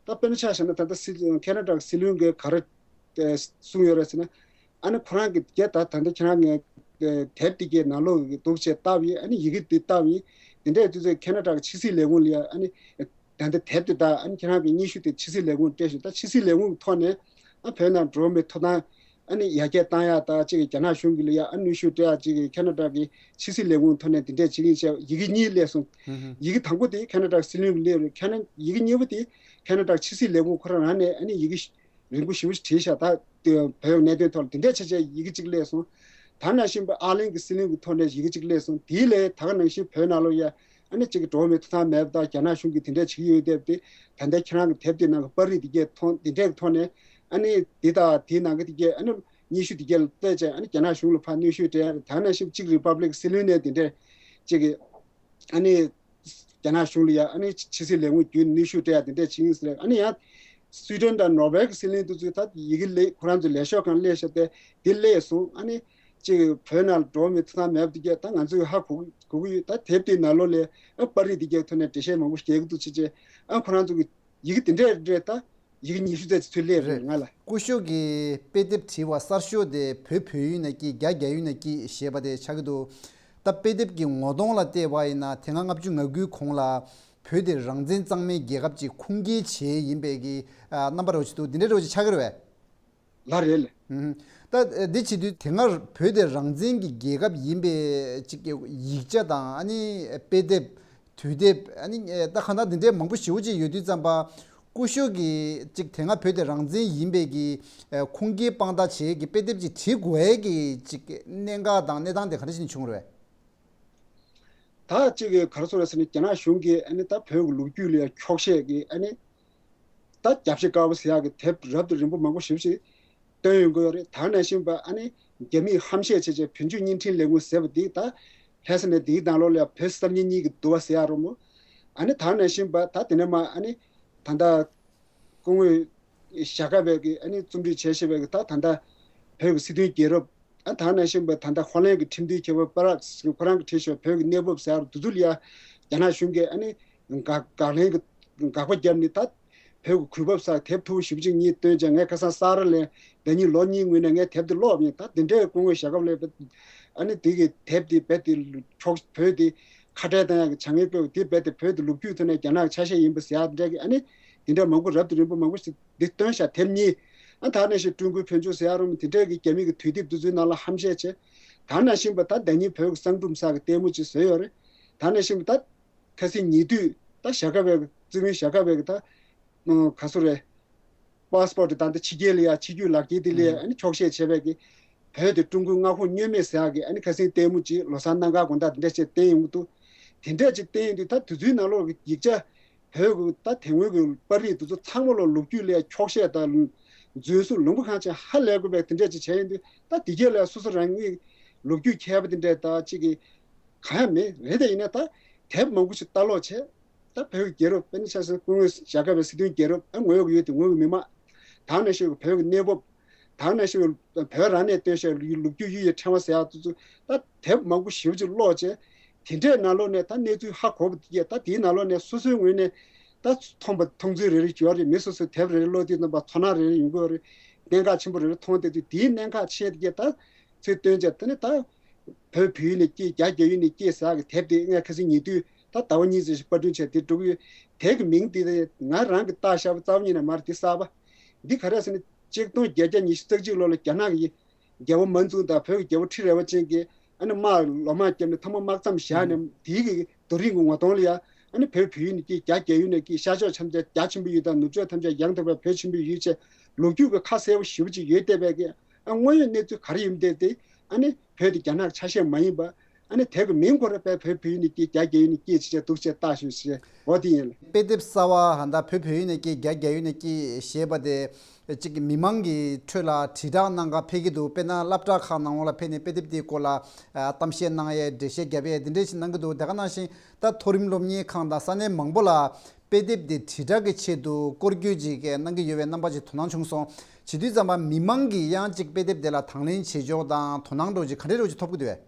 ད་དཔེར་ན་ཆ་བཞག་ན་ད་ལྟ་སྲིད་ཁེ་ན་ཌ་གི་སྲིད་བློན་གྱིས་ག་རེ་གསུངས་ཡོད་རེད་ཟེར་ན། ཨ་ནི་ཁོ་རང་གི་རྒྱ་ད་ད་ལྟ་ཁྱེད་རང་ངས་དེབ་དེ་གའི་ནང་ལོགས་ཀྱི་འདུག་བྱས་བལྟས་པ་ཡིན། ཨ་ནི་ཡི་གེ་དེ་བལྟས་པ་ཡིན། དེ་འདྲའི་དུས་ཚོད་ཁེ་ན་ཌ་གི་ཕྱི་སྲིད་ལས་ཁུངས་ལ་ཡ་ཨ་ནི་ད་ལྟ་དེབ་དེ་དག་ཨ་ནི་ཁྱེད་རང་གི་སྙན་ཞུ་དེ་ཕྱི་སྲིད་ལས་ཁུངས་སྤྲད་ཞུ། ད་ཕྱི་སྲིད་ལས་ཁུངས་ཀྱི་ཐོག་ནས་ཨ་བོད་ནང་འགྲོ་བ་མིའི་ཐོབ་ཐང་ཨ་ནི་ཡར་རྒྱས་བཏང་ཡག་དང་གཅིག་གི་རྒྱ་ནག་གཞུང་གི་ལ་ཡ་ཨ་གནོན་ཤུགས་སྤྲད་ཡག་གཅིག་གི་ཁེ་ན་ཌ་གི་ཕྱི་སྲིད་ལས་ཁུངས་ཐོག་ནས་དེ་འདྲས་བྱེད་ཀྱི་ཡིན་ཞེས་ཡི་གེ་གཉིས་སླེབས་སོང་། ཡི་གེ་དང་པོ་དེ་ཁེ་ན་ཌ་གི་སྲིད་བློན་གྱིས་སླེབས་རེད། ཁེ་ན་ཡི་གེ་གཉིས་པ་དེ་ཁེ་ན་ཌ་གི་ཕྱི་སྲིད་ལས་ཁུངས་ཁོ་རང་རང་ནས་ཨ་ནི་ཡི་གེ་རིང་པོ་ཞེ་པོ་ཞིག་བྲིས་ཤག་ད་བོད་གནད་དོན་ཐོག་ལ་དེ་འདྲས་བྱས་བྱས་ཡི་གེ་གཅིག་སླེབས་སོང་། ད་ནང་བཞིན་པ་ཨར་ལིན་གྱི་སྲིད་བློན་གྱི་ཐོག་ནས་ཡི་གེ་གཅིག་སླེབས་སོང་། དེའི་ལས་ད་ག་ནང་བཞིན་བོད་ནང་ལོགས་ཡ་ཨ་ནི་གཅིག་གི་འགྲོ་བ་མིའི་ཐོབ་ཐང་མེད་པ་དང་རྒྱ་ནག་གཞུང་གིས་དེ་འདྲས་བྱེད་ཀྱི་ཡོད་དེ། དེ་ད་ལྟ་ཁྱེད་རང་གི་དེབ་དེ་ནང་གི་པར་རིས་དེ་གས་ཐོག་དེ་འདྲས་ཀྱི་ཐོག་ནས་ཨ་ནི་དེ་དང་དེའི་ནང་གི་དེ་གས་ཨ་ནི་སྙན་ཞུ་དེ་གས་བལྟས་བྱས་ཨ་ནི་རྒྱ་ནག་གཞུང་ལ་ཕར་གནོན་ཤུགས་སྤྲད་ཡ་རེད། ད་ནང་བཞིན་གཅིག་རི་པབ་ལིག་གི་སྲིད་བློན་ནས་དེ་འདྲས་གཅིག་གི་ཨ་ནི་རྒྱ་ནག་གཞུང་ལ་ཡ་ཨ་ནི་ཕྱི་སྲིད་ལས་ཁུངས་བརྒྱུད་གནོན་ཤུགས་སྤྲད་ཡ་དེ་འདྲས་བྱེད་ཀྱི་ཡིན་ཟེར། ཨ་ནི་ཡང་སུའི་ཌེན་དང་ནོར་ཝེ་གི་སྲིད་བློན་དེ་ཚོས་ད་ཡི་གེ་སླེབས་ཁོ་རང་ཚོའི་ལས་ཤོག་སྒང་སླེབས་ཤག་སྟེ་དེ་སླེབས་སོང་། ཨ་ནི་གཅིག་བོད་ནང་ལ་འགྲོ་བ་མིའི་ཐོབ་ཐང་མེད་པ་དེ་གས་ད་ང་ཚོས་ཧ་གོ་གི་གོ་གི་ཡོད། ད་དེབ་དེའི་ནང་ལོགས་ལ་ཨ་པར་རིས་དེ་གས་ཐོག་ནས་འགྲེལ་བཤད་མང་པོ་བྱེད་ཀྱི་འདུག་ཅེས་བྱས་ཨ་ཁོ་རང་ཚོ་གི་ཡི་གེ་དེ་འདྲས་རེད། ད་ཡི་གེ་ཉི་ཤུ་ཙམ་ཅིག་ཚུར་སླེབས་རེད་ང་ལ། སྐུ་ཞབས་ཀྱིས་དཔེ་དེབ་བྲིས་པ་གསར་ཤོས་དེ་བོད་བོད་ཡིག་ནང་གི་རྒྱ་རྒྱ་ཡིག་ནང་གི་ཞེས་པ་དེ་ཆགས་ཀྱི་འདུག་ད་དཔེ་དེབ་ཀྱི་ངོ་གདོང་ལ་བལྟས་པ་ཡིན་ན་དེ་སྔ་ལྔ་བཅུ་ང་དགུའི་གོང་ལ་བོད་དེ་རང་བཙན་གཙང་མའི་རྒྱལ་ཁབ་ཅིག་ཁུངས་སྐྱེལ་བྱས་ཡིན་པའི་གི་ཨ་རྣམ་པ་རེ་བ་ཅིག་འདུག་འདི་འདྲ་རེ་བ་ཅིག་ཆགས་ཀྱི་རེད་པས། ལགས་རེད་ལགས། ཨུམ། ད་འདི་བྱེད་དུས་དེ་སྔ་བོད་དེ་རང་བཙན་གྱི་རྒྱལ་ཁབ་ཡིན་པའི་ཅིག་ཡིག་ཆ་དང་ཨ་ནི་དཔེ་དེབ། དུས་དེབ། ཨ་ནི་ད་གང་ལྟར་འདི་འདྲའི་མང་པོ་ཞེ་པོ་ཅིག་ཡོད་དུས་ཙམ་པ། སྐུ་ཞབས་ཀྱིས་ཅིག་དེ་སྔ་བོད་དེ་རང་བཙན་ཡིན་པའི་གི་ཁུངས་སྐྱེལ་དཔང་རྟགས་བྱེད་ཀྱི་དཔེ་དེབ་ཅིག་བྲིས་དགོས་ཡས་ཀྱི་ཅིག་གནད་འགག་དང་གནས་སྟངས་དེ་ག་འདྲ་ཞིག་ནས་བྱུང་རེད། ད་ཅིག་གི་ག་རེ་ཟེར་ཟེར་ན། རྒྱ་ནག་གཞུང་གིས་ཨ་ནི་ད་བོད་ཀྱི་ལོ་རྒྱུས་ལ་འཁྱོག་བཤད་ཀྱི་ཨ་ནི་ད་རྒྱབ་བཤད་དཀར་པོ་ཟེར་ཡག་གི་དེབ་རབ་དང་རིམ་པ་མང་པོ་ཞེ་པོ་ཅིག་བཏོན་ཡོང་གི་ཡོད་རེད། ད་ནང་བཞིན་པ་ཨ་ནི་རྒྱ་མིས་ཧམ་བཤད་བྱས་བྱས་བོད་ཕྱོགས་བརྙན་འཕྲིན་ལས་ཁུངས་ཟེར་བ་འདི་ད་ལྷ་ས་ནས་འདིའི་ནང་ལོགས་ལ་བོད་གསར་རྙིང་གཉིས་ཀྱི་འདུ་བ་ཟེར་ཡག་རུང་མོ། ཨ་ནི་ད་ནང་བཞིན་པ་ད་དེ་ནས་མ་ཨ་ནི་ད་ལྟ་སྐུ་ངོ་ཞྭ་སྒབ་པའི་གི་ཨ་ནི་རྩོམ་སྒྲིག་བྱས་བཞིན་པའི་གི་ད་ད་ལྟ་བོད་ཀྱི་སྲིད་དོན་རྒྱལ་རབས། ཨ་ད་ནང་བཞིན་པ་ད་ལྟ་ཧོ་ལན་གྱི་ཁྲིམས་དོན་མཁས་པ་པ་རག་ཁོ་རང་གིས་བྲིས་བཞག་བོད་ཀྱི་གནས་བབ་ཟེར་ཡག་འདི་ཚོ་ལ་ཡ་རྒྱ་ནག་གཞུང་གིས་ཨ་ནི་དགག་དགག་ལན་གྱི་དགག་པ་བརྒྱབ་ནས་ད་བོད་ཀྱི་གུས་བབ་ཟེར་དེབ་མཐུག་པོ་ཞེ་པོ་ཅིག་གཉིས་བཏོན་བྱས། ངས་ཁ་སང་ས་རཱ་ལ་ཟླ་ཉིན་ལོ་གཉིས་སྔོན་ནས་ངས་དེབ་དེ་ཀློག་ཡིན། ད་དེ་འདྲའི་སྐུ་ངོ་ཞྭ་སྒབ་ལགས་ཨ་ནི་དེ་གི་དེབ་དེ་རྦད་དེ་འཁྱོག་བོད་དེ་ཁ་བྲལ་བཏང་ཡག་གི་བྱ་ངན་སྤེལ་བ་དེ་རྦད་དེ་བོད་དེ་ལོ་རྒྱུས་ཐོག་ནས་རྒྱ་ནག་གི་ཆ་ཤས་ཡིན་པ་ཟེར་ཡག་འདྲ་གི་ཨ་ནི་དེ་འདྲ་མང་པོ་རབ་དང་རིམ་པ་མང་པོ་ཞིག་འདི་བཏོན་བཞག་དེབ་གཉིས། ཨ་ད་ནང་བཞིན་ཀྲུང་གོའི་བོད་ལྗོངས་ཟེར་ཡག་རུང་དེ་འདྲའི་གི་རྒྱ་མི་གི་དུས་དེབ་དེ་ཚོའི་ནང་ལ་ཧམ་བཤད་བྱས། ད་ནང་བཞིན་པ་ད་ཟླ་ཉིན་བོད་ཀྱི་གསང་སྒྲུབ་ཟེར་གི་ལྟད་མོ་ཅིག་བཟོས་ཡོད་རེད། ད་ནང་བཞིན་པ་ད་ཁ་སང་ཉེ་དུས་ད་ཞྭ་སྒབ་པའི་བཙུན་མོ་ཞྭ་སྒབ་པའི་གི་ད་ག་སུ་རེད། པཱ་སི་པོར་ཊི་ད་ལྟ་ཕྱི་རྒྱལ་ལ་ཡ་ཕྱི་རྒྱུད་ལག་འཁྱེར་དེ་ལ་ཡ་ཨ་ནི་འཁྱོག་བཤད་བྱས་པའི་གི་བོད་དེ་ཀྲུང་གོའི་མངའ་ཁོངས་བསྙོན་མེད་ཟེར་ཡག་གི་ཨ་ནི་ཁ་སང་ལྟད་མོ་ཅིག་ལོ་གསར་གནམ་གང་དགོང་དག་དེ་འདྲ་བྱས་བསྟན་ཡོང་གི་འདུག་དེ་འདྲ་ཅིག་བསྟན་ཡོང་དུས་ད་དེ་ཚོའི་ནང་ལོགས་ཀྱི་ཡིག་ཆ་བོད་ཀྱི་ད་དེ་སྔོན་གྱི་པར་རིས་དེ་ཚོ་ཚང་མ་ལོ་ལོ་རྒྱུས་ལ་འཁྱོག་བཤད་དང་རྫུན་བཟོ་ལུང་པ་གང་ཅི་ཧ་ལས་དགོས་པའི་དེ་འདྲ་ཅིག་བྱས་ཡོང་དུས། ད་དེ་གས་ལ་སོ་སོ་རང་ཉིད་ལོ་རྒྱུས་མཁས་པ་དེ་འདྲ་ད་ཅིག་གི་གང་ཡང་མེད་རེད། དེ་ཡིན་ན་ད་དེབ་མང་པོ་ཞིག་ལྟ་ཀློག་བྱས། ད་བོད་ཀྱི་རྒྱལ་རབས་དཔེར་ན་ཆ་བཞག་སྐུ་ངོ་ཞྭ་སྒབ་པའི་སྲིད་དོན་རྒྱལ་རབས། ཨ་ངོས་ཀྱི་ཡོད་དེ་ངོས་ཀྱི་མི་མང་། ད་ནང་བཞིན་བོད་ཀྱི་གནས་བབ། ད་ནང་བཞིན་བོད་རང་ནས་བཏོན་བཞག་ལོ་རྒྱུས་གཡུ་ཡི་ཕྲེང་བ་ཟེར་ཡག་དེ་ཚོ་ད་དེབ་མང་པོ་ཞེ་པོ་ཅིག་ཀློག་བྱས། དེ་འདྲའི་ནང་ལོགས་ནས་ད་གནས་ཚུལ་ཧ་གོ་བ་དེ་གས་ད་དེའི་ནང་ལོགས་ནས་སོ་སོའི་ངོས་ནས་ད་མཐོང་བ་མཐོང་ཚུལ་རེ་རེ་ཡོད་རེད། མི་སོ་སོའི་དེབ་རེ་རེ་ཀློག་དུས་ཙམ་པ་ཚོར་སྣང་རེ་རེ་ཡོང་གི་ཡོད་རེད། གནད་འགག་ཆེན་པོ་རེ་རེ་མཐོང་བསྡད་དུས་དེའི་གནད་འགག་ཆེ་དེ་གས་ད་ཚུར་བཏོན་བྱས། དེ་ནས་ད་བོད་བོད་ཡུལ་ནས་སྐྱེས། རྒྱ་རྒྱ་ཡུལ་ནས་སྐྱེས་ཟེར་ཡག་གི་དེབ་དེ་ངས་ཁ་སང་ཉེ་དུས་ད་ཟླ་བ་གཉིས་ཙམ་ཞིག་པར་སྐྲུན་བྱས་དེ་འགྲོ་གི་ཡོད། དེབ་ཀྱི་མིང་དེ་ང་རང་གིས་བཏགས་བཞག་པ་རྩ་བ་ཉིད་ནས་མ་རེད། དེ་གསར་པ། འདི་ག་རེ་ཟེར་ན། གཅིག་སྟོང་བརྒྱད་བརྒྱ་ཉི་ཤུ་རྩ་གཅིག་ལོ་ལ་རྒྱ་ནག་གི་རྒྱལ་པོ་མན་ཙུང་དང་བོད་ཀྱི་རྒྱལ་པོ་ཁྲི་རལ་པ་ཅན་གྱིས་ཨ་ནི་དམག་ལོ་མང་བརྒྱབ་ནས་ཐ་མ་དམག་མཚམས་བཞག་ནས། དེའི་གི་རྡོ་རིང་གི་ངོ་གདོང་ལ་ཡ་ཨ་ནི་བོད་བོད་ཡུལ་ནས་སྐྱེས། རྒྱ་རྒྱ་ཡུལ་ནས་སྐྱེས། ཤར་ཕྱོགས་འཆམ་རྒྱ་རྒྱ་ཆེན་པོའི་ཡུལ་དང་ནུབ་ཕྱོགས་ཐམས་ཅད་ཡང་དག་པའི་བོད་ཆེན་པོའི་ཡུལ་བཅས་ལོ་རྒྱུས་ཀྱི་ཁ་གསལ་པོ་ཞེ་པོ་ཅིག་ཡོད་བསྡད་པའི་གི། ཨ་དངོས་ཡོད་གནས་ཚུལ་ག་རེ་ཡིན་བསྡད་དེ། ཨ་ནི་བོད་དེ་རྒྱ་ནག་ཆ་ཤས་མ་ཡིན་པ། ཨ་ནི་དེབ་ཀྱི་མིང་ཁོ་རང་དཔེ་བོད་བོད་ཡུལ་ནས་སྐྱེས། རྒྱ་རྒྱ་ཡུལ་ནས་སྐྱེས་ཅེས་བྱས་འདུག་ཅེས་བཏགས་ཤོག་ཅེས། འོ་དེ་ཡིན། དཔེ་དེབ་གསར་པ་ཧ་ད་བོད་བོད་ཡུལ་ནས་སྐྱེས། རྒྱ་རྒྱ་ཡུལ་ནས་སྐྱེས་ཞེས་པ་དེ་གཅིག་གི་མི་མང་གི་ཁྲོད་ལ་དྲིལ་བསྒྲགས་གནང་ག་ཕེབས་ཀྱི་འདུག་དཔེར་ན་སློབ་གྲྭ་ཁག་ནང་ལོགས་ལ་ཕེབས་ནས་དཔེ་དེབ་དེའི་སྐོར་ལ་ཨ་གཏམ་བཤད་གནང་ཡས། འགྲེལ་བཤད་རྒྱབ་ཡས། དེ་འདྲས་ཞིག་གནང་གི་འདུག་དེ་ག་ནང་བཞིན་ད་མཐོ་རིམ་སློབ་གཉེར་ཁང་དང་ས་གནས་མང་པོ་ལ་དཔེ་དེབ་དེ་དྲིལ་བསྒྲགས་ཀྱི་ཆེད་དུ་སྐོར་སྐྱོད་ཅིག་གནང་གི་ཡོད་པའི་རྣམ་པ་ཅིག་དོ་སྣང་བྱུང་སོང་། བྱེད་དུས་ཙམ་པ་མི་མང་གིས་ཡང་ཅིག་དཔེ་དེབ་དེ་ལ་དང་ལེན་བྱེད་ཕྱོགས་དང་དོ་སྣང་འདྲ་ཅིག་ག་འདྲས་འདྲ་ཅིག་ཐོབ་ཀྱི་འདུག་གས།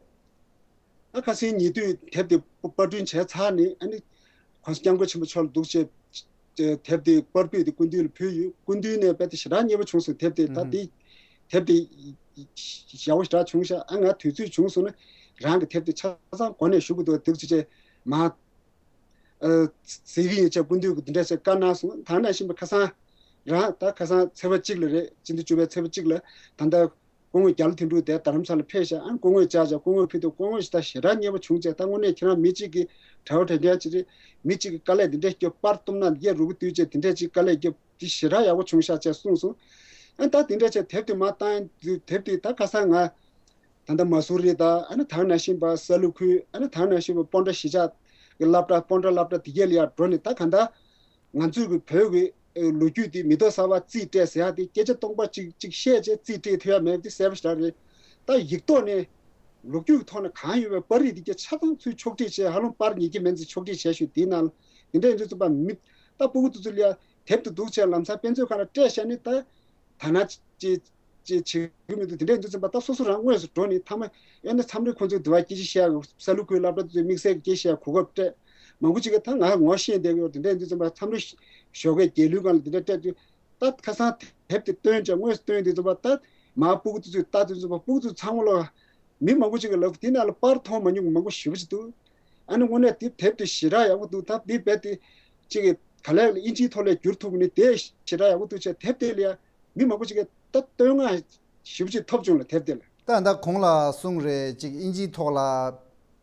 ཨ་ཁ་སང་ཉེ་དུས་དེབ་དེ་པར་སྐྲུན་བྱས་ཚར་ནས། ཨ་ནི་༸གོང་ས་༸སྐྱབས་མགོན་ཆེན་པོ་མཆོག་ལ་འདུག་ཅེས་དེབ་དེ་པར་སྐྲུན་དེ་སྐུ་མདུན་ལ་ཕུལ་ཡོད། སྐུ་མདུན་ནས་དཔེ་དེ་ཞེ་དྲག་མཉེས་པོ་བྱུང་སོང་། དེབ་དེ་ད་དེ་དེབ་དེ་ཡག་པོ་ཞེ་དྲག་བྱུང་ཤག་ཨ་ང་དུས་ཚོད་བྱུང་སོང་ན་རང་གི་དེབ་དེ་ཆ་ཚང་གོ་གནས་ཞུ་གི་འདུག་འདུག་ཅེས་བྱས་མ་ཨ་ཟེར་གི་ཡིན་ཅེས་སྐུ་མདུན་གྱིས་འདི་འདྲ་ཞིག་བཀའ་གནང་སོང་། ད་ནང་བཞིན་པ་ཁ་སང་རང་ད་ཁ་སང་ཚེས་པ་གཅིག་ལ་རེད། སྤྱི་ཟླ་བཅུ་པའི་ཚེས་པ་གཅིག་ལ་ད་ལྟ་སྐུ་ངོ་རྒྱ་ལོ་དོན་གྲུབ་དེ་རྡ་རམ་ས་ལ་ཕེབས་ཤག་ཨ་སྐུ་ངོ་བཅར་བྱས་སྐུ་ངོ་ཕེབས་དུས་སྐུ་ངོ་ཞེ་དྲག་ཞེ་དྲག་མཉེས་པོ་བྱུང་བྱས། ད་དངོས་གནས་ཁྱེད་རང་མི་གཅིག་གིས་གྲྭ་པ་གྲྭ་རྒན་ཅིག་རེད། མི་གཅིག་གིས་དཀའ་ལས་འདི་འདྲ་རྒྱབ། པར་བཏུབ་ན་ཡ་རུ་གུ་བཏུས་བྱས་འདི་འདྲ་ཅིག་དཀའ་ལས་རྒྱབ། འདི་ཞེ་དྲག་ཡག་པོ་བྱུང་ཤག་ཅེས་གསུངས་སོང་། ཨ་ད་འདི་འདྲ་བྱས་དེབ་དེ་མར་བཏང་དུས་དེབ་དེ་ད་ཁ་སང་ང་ད་ལྟ་མ་སུ་རི་དང་། ཨ་ནི་ད་ནང་བཞིན་པ་ས་ལུ་ཁུལ། ཨ་ནི་ད་ནང་བཞིན་པ་སྤོན་ཊ་གཞིས་ཆགས་ཀྱི་སློབ་གྲྭ། སྤོན་ཊ་སློབ་གྲྭ་དེ་གས་ལ་ཡར་འགྲོ་ནས། ད་གང་ལྟར་ང་ཚོས་ཀྱི་བོད་ཀྱི་ཨེ་ལོ་རྒྱུས་དེ་མེ་ཏོག་གསར་པ་རྩིས་སྤྲད་ཟེར་ཡག་དེ་སྐད་ཆ་སྟོང་པ་གཅིག་གཅིག་བཤད་བྱས་རྩིས་སྤྲད་ཐུབ་ཡག་མེད་པ་དེ་གསལ་པོ་ཞེ་དྲག་རེད། ད་ཡིག་ཐོག་ནས་ལོ་རྒྱུས་ཀྱི་ཐོག་ནས་གང་ཡོད་པའི་པར་རིས་དེ་གས་ཆ་ཚང་ཚུར་ཕྱོགས་སྒྲིག་བྱས། ཧ་ལམ་པར་ཉིས་བརྒྱ་མན་ཙམ་ཕྱོགས་སྒྲིག་བྱས་ཤག་དེའི་ནང་ལ་དེ་འདྲ་ཡིན་དུས་ཙམ་པ་མི་ད་སྤུ་གུ་དེ་ཚོ་ལ་ཡ་དེབ་དེ་འདུག་བྱས་ལམ་སང་དཔེ་མཛོད་ཁང་ལ་སྤྲད་བཞག་ནས་ད་ད་ན་ཅི་ཅི་བྱེད་ཀྱི་མི་འདུག་དེ་འདྲ་ཡིན་དུས་ཙམ་པ་ད་སོ་སོ་རང་དངོས་སུ་འགྲོ་ནས། མཐའ་མ་ཡང་ན་མཚམས་རེ་ཁོང་ཚོས་དེ་བ་སྐད་ཆ་བཤད་ཡག་གི། ས་ལུ་ཁུལ་སློབ་གྲྭ་དེ་ཚོས་དམིགས་བསལ་གྱི་སྐད་ཆ་བཤད་ཡག་གོ་སྐབས་སྤྲད། མང་པོ་ཅིག་གིས་ད་ང་ངོ་ཤེས་བསྡད་ཀྱི་ཡོད། དེ་འདྲ་ཡིན་དུས་ཙམ་པ་མཚམས་རེ་ཞོགས་ཀས་རྒྱལ་གླུའི་སྒང་ལ་དེ་འདྲ་སྤྲད་དུས། ད་ཁ་སང་དེབ་དེ་བཏོན་ཅིག་དངོས་སུ་བཏོན་དུས་ཙམ་པ་ད་མར་སྤུ་གུ་དེ་ཚོས་ལྟ་དུས་ཙམ་པ་སྤུ་གུ་ཚོ་ཚང་མ་ལོ། མི་མང་པོ་ཅིག་གིས་ལབ་ཀྱི། དེ་ནང་ལ་པར་མཐོང་མ་མྱོང་མང་པོ་ཞེ་པོ་ཅིག་འདུག་ཨ་ནི་དངོས་གནས་དེ་དེབ་དེ་ཞེ་དྲག་ཡག་པོ་འདུག་ད་དེ་རྦད་དེ་ཅིག་གི་ག་ལེར་ལ་དབྱིན་ཇིའི་ཐོག་ལ་བསྒྱུར་ཐུབ་ནི་དེ་ཞེ་དྲག་ཡག་པོ་འདུག་བྱས། དེབ་དེ་ལ་ཡ་མི་མང་པོ་ཅིག་གིས་ད་བསྟོད་བསྔགས་ ཞེ་པོ་ཅིག་ཐོབ་བྱུང་ལ་དེབ་དེ་ལ། ད་ད་གོང་ལ་གསུངས་རེད། ཅིག་དབྱིན་ཇིའི་ཐོག་ལ་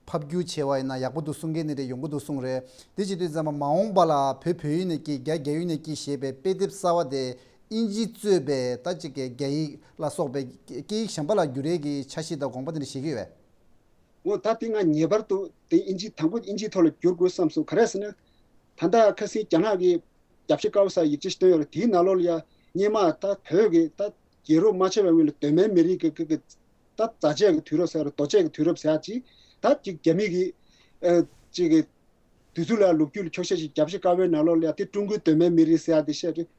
ཕབ་བསྒྱུར་བྱས་པ་ཡིན་ན་ཡག་པོ་འདུག་གསུང་མཁན་ནི་རེད། ཡོང་གི་འདུག་གསུངས་རེད། དེ་བྱེད་དུས་ཙམ་པ་མ་འོངས་པ་ལ་བོད་བོད་ཡིག་ནས་སྐྱེས། རྒྱ་རྒྱ་ཡིག་ནས་སྐྱེས་ཞེས་པའི་དཔེ་དེབ་གསར་བ་དེ་དབྱིན་ཇི་གཙོས་པའི་ད་ཅིག་གི་རྒྱ་ཡིག་ལ་སོགས་པའི་སྐད་ཡིག་གཞན་པ་ལ་བསྒྱུར་ཡས་ཀྱི་འཆར་གཞི་དང་དགོངས་པ་དེ་འདྲ་བཞེས་ཀྱི་ཡོད་པས། འོ་ད་དེ་ང་ངེས་པར་དུ་དེ་དབྱིན་ཇི་དང་པོ་དབྱིན་ཇིའི་ཐོག་ལ་བསྒྱུར་དགོས་བསམ་སོང་། ག་རེ་ཟེར་ན། ད་ལྟ་ཁ་སང་རྒྱ་ནག་གི་རྒྱབ་ཤ་དཀར་པོ་ཟེར་ཡིག་ཆ་ཞིག་བཏོན་ཡོད་རེད། དེའི་ནང་ལོགས་ལ་ཡ་སྔོན་མ་ད་བོད་ཀྱི་ད་རྒྱལ་རབས་མ་ཆད་པའི་སྔོན་ལ་གདོད་མའི་མི་རིགས་ཀྱི་ཀྱི་ཀྱི་ད་རྫ་ཆས་ཀྱི་དུས་རབས་ཟེར་རེད། རྡོ་ཆས་ཀྱི་དུས་རབས་ཟེར་ཡ་ཅིག་ད་ཅིག་རྒྱ་མི་གི་ཨ་ཅིག་གི་དུས་ཚོད་ལ་ལོ་རྒྱུས་ལ་འཁྱོག་བཤད་ཅིག་རྒྱབ་ཤ་དཀར་པོའི་ནང་ལོགས་ལ་ཡ་དེ་ཀྲུང་གོའི་གདོད་མའི་མི་རིགས་ཟེར་ཡ་དེ་བཤད་རེད།